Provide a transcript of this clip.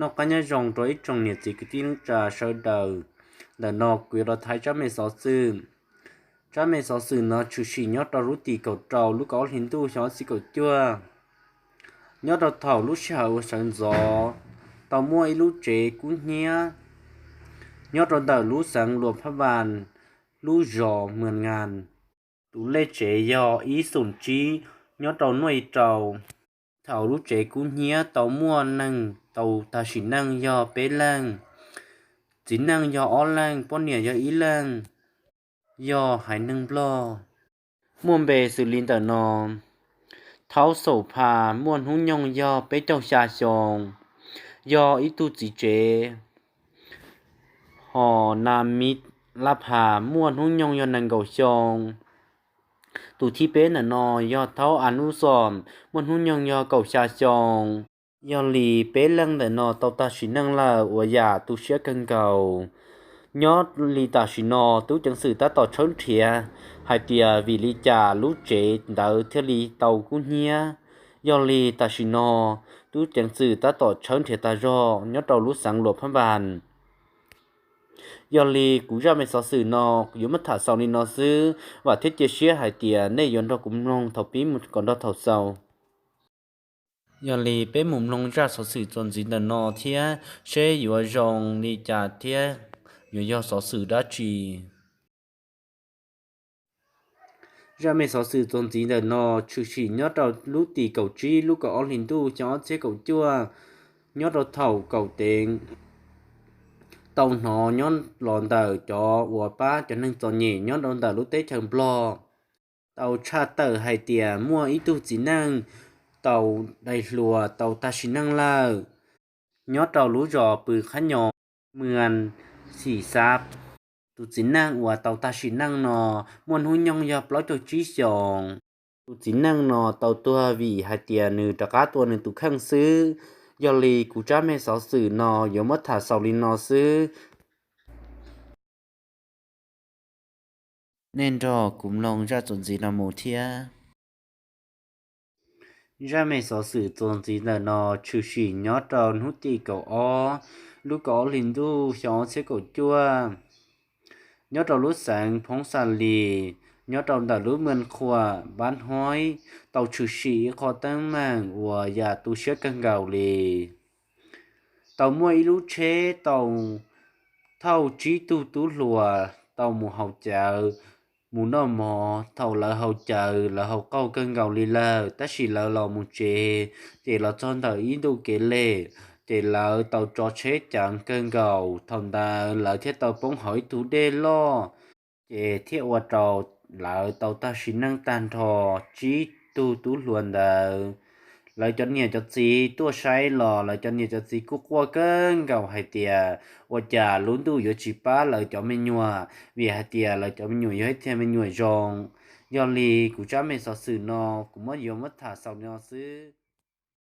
Noj qab nyob zoo rau ib tsoom niam txiv kwv tij neej tsa sawv daws. Ntawm no kuv yuav los thaiv tsab me xov xwm. Tsab me xov xwm no tshwm sim nyob rau lub tim kaum rau lub kaum ob hlis ntuj xyoo ob txhiab kaum cuaj. Nyob rau thaum lub sij hawm uas sawv ntxov tau muaj ib lub tsev kub hnyiab nyob rau ntawm lub xeev Luam Phab Npas, lub zos Mws Nkas. Tus lej tsev yog ib xoom tsib nyob rau nuaj i rau. Thaum lub tsev kub hnyiab tau muaj neeg tau tag sim neej yog peb leej, txiv neej yog ob leej, poj niam yog ib leej, yog haiv neeg Nplog. Muaj npe xws li ntawm no: Thaub Xaum Pha, muaj hnub nyoog yog peb caug xya xyoo, yog ib tug txiv tsev. Hos Na Mis Laj Pha, muaj hnub nyoog yog nees nkaum xyoo. Tus thib peb ntawm no yog Thaub A Nub Xom, muaj hnub nyoog yog kaum xya xyoo. Yog li peb leej ntawm no tau tag sim neej lawm uas yam tu siab kawg nkaus. Nyob li tam sim no tub ceev xwm tab tom tshawb nrhiav hais tias vim li cas lub tsev ntawd thiaj li tau kub hnyiab. Yog li tam sim no tub ceev xwm tab tom tshawb nrhiav tas zog nyob rau lub xeev Luam Phab Npas. Yog li kuv zaj me xov xwm no yuav muab tham xaus li no xwb, vam thiab cia siab hais tias nej yuav nrog kuv mloog thaum pib mus kom nrog thaum xaus. Yog li peb mus mloog zaj xov xwm txuas ntxiv ntawm no thiab seb yuav zoo li cas thiab yuav yog xov xwm dab tsi. Zaj me xov xwm txuas ntxiv ntawm no tshwm sim nyob rau lub tim kaum tsib lub kaum ob hlis ntuj xyoo ob txhiab kaum cuaj, nyob rau thaum kaum teev tau hnov nyob los ntawm cov uas pab cov neeg txom nyem nyob rau ntawm lub teb chaws Nplog tau tshaj tawm hais tias muaj ib tug txiv neej tau dai hluas tau tag sim neej lawm nyob rau lub zos Pw Qhab Nyo, Mws Xim Xav. Tus txiv neej uas tau tag sim neej no muaj hnub nyoog yog plaub caug tsib xyoos. Tus txiv neej no tau tuag vim hais tias nws rov qab tua nws tus kheej xwb. Yog li kuv tsab me xov xwm no yuav muab tham xaus li no xwb. Nej nrog kuv mloog zaj txuas ntxiv no mus thiab. Zaj me xov xwm txuas ntxiv ntawm no tshwm sim nyob rau hnub tim kaum ob lub kaum ob hlis ntuj xyoo ob txhiab kaum cuaj, nyob rau lub xeev Phoob Xa Lis, nyob rau ntawm lub mws Qhuam Npab Hoib, tau tshwm sim ib qho teeb meem uas yam tu siab kawg nkaus li. Tau muaj ib lub tsheb tau thauj tsib tug tub hluas tau mus haus cawv, mus noj mov. Thaum lawv haus cawv lawv haus qaug kawg nkaus li lawm, tab sis lawv los mus tsev ces los txog ntawm ib ntu kev lem, ces lawv tau tso tsheb ceev kawg nkaus. Thaum ntawd lawv thiaj tau poob hauv ib tug dej loj, ces thiaj ua rau lawv tau tag sim neej tag nrho tsib tug tub hluas ntawd. Lawv cov niam cov txiv tuaj saib los lawv cov niam cov txiv kuj quaj kawg nkaus hais tias ua cas lub ntuj yuav tsis pab lawv cov me nyuam, vim hais tias lawv cov me nyuam yog ib txhia me nyuam zoo. Yog li kuv tsab me xov xwm no kuv muab yuav muab tham xaus li no xwb.